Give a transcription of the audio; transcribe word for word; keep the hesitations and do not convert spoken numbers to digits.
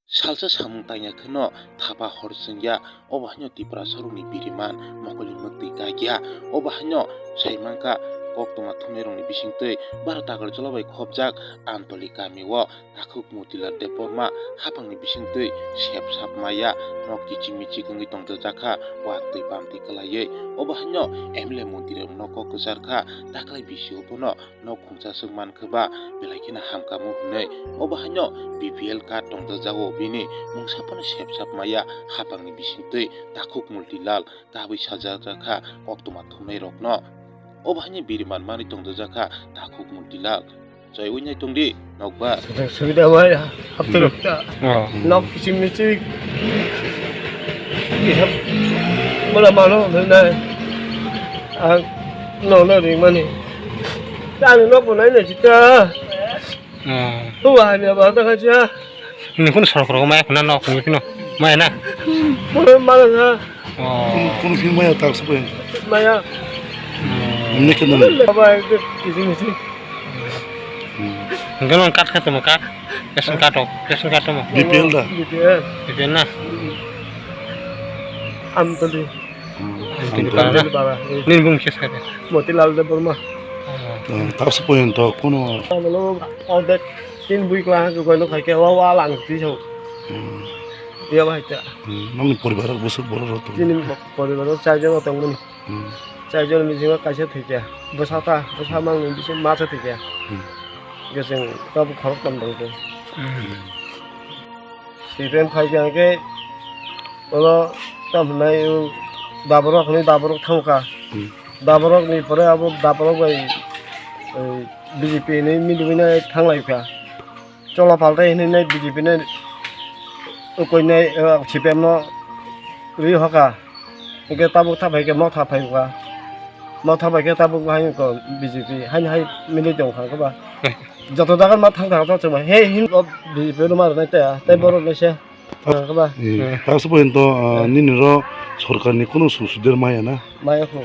Salsa samung tangya kheno thapa hor chwngya, obo haino Tiprasarokni biriman mokolni mwktwi kagya, obo haino saimankha koktwma thumnairokni bisingtwi Bharat Agartala bai khopjak Amtoli kamio takhuk Motilal Debbarma haphangni bisingtwi sepsap maya nok kiching miching wngwi tongjakha, watwi bamtwi kwlaiwi. Obo haino M L A montrirokno kok kwcharkha, taklai bisio bono nok khungsa swk mankha ba belai kheno hamkamo hwnwi. Obo haino B P L card tongjago bini, mungsa phano sepsap maya haphangni bisingtwi takhuk Motilal kabwi sajakjakha koktwma thumnairokno. Obo haino biriman manwi tongjakha takhuk Motilal. Choi wngya tongdi nokbar. Subida bai hapte rokta. Oh. Nok kiching miching. Ihap mula mano nai. Ang no no ring mani. Tani nok bo nai nai chita. Oh. Huwa hani aba ta kacha. Ni kun sorok rok maya kuna nok ni kuno. Maya na. Mula mano na. Oh. Kun kun maya tak sepe. Maya. Hmm. Ini kena. Baba itu kiching miching. Hmm. Hingke nang card kha tongma card? Ration card rok, ration card tongma? B P L da? B P L. B P L na? Amtoli. Hmm. Amtoli para na? Amtoli para, eh. Nini bung khe sakhe? Motilal Debbarma. Hmm, tak se poyang to, kono? Amalo, order, tin bui kla, ko kono khai ke, wa, wa, lang, ti so. Hmm. Iya, bahai ta. Hmm, nang poribar, busuk, borok rok to. Tini poribar, char jon tong mani. Hmm. Char jon bisingo kaisa thwikya. Bwsa ta, bwsa mangni bisingo masa thwikya. Hmm. Hwnkhe chwng tabuk khoroktham tongkhe. Hmm. C P M phaikha hwnkhe, ulo tamo hwnai, Daborok hwnwi Daborok thangkha. Hmm. Daborokni pore abo Daborok bai, eh, B J P hwnwi miliwi nai thanglaikha. Chola paltai hinwi nai B J P nai ukoi nai, eh, C P M no rwi hoka. Hingke tabuk thapai khe motha phai kha. Motha bai khe tabuk hai ko B J P haino hai milwi tong kha khe ba. Joto jaga ma thang thang thang chwngma. He hin o B J P no ma rwnai ta, tei borok nai se. Khe ba. Eh, tak se poyang to, ah, nini ro sorkar ni kunu suk suder maya na? Maya kho.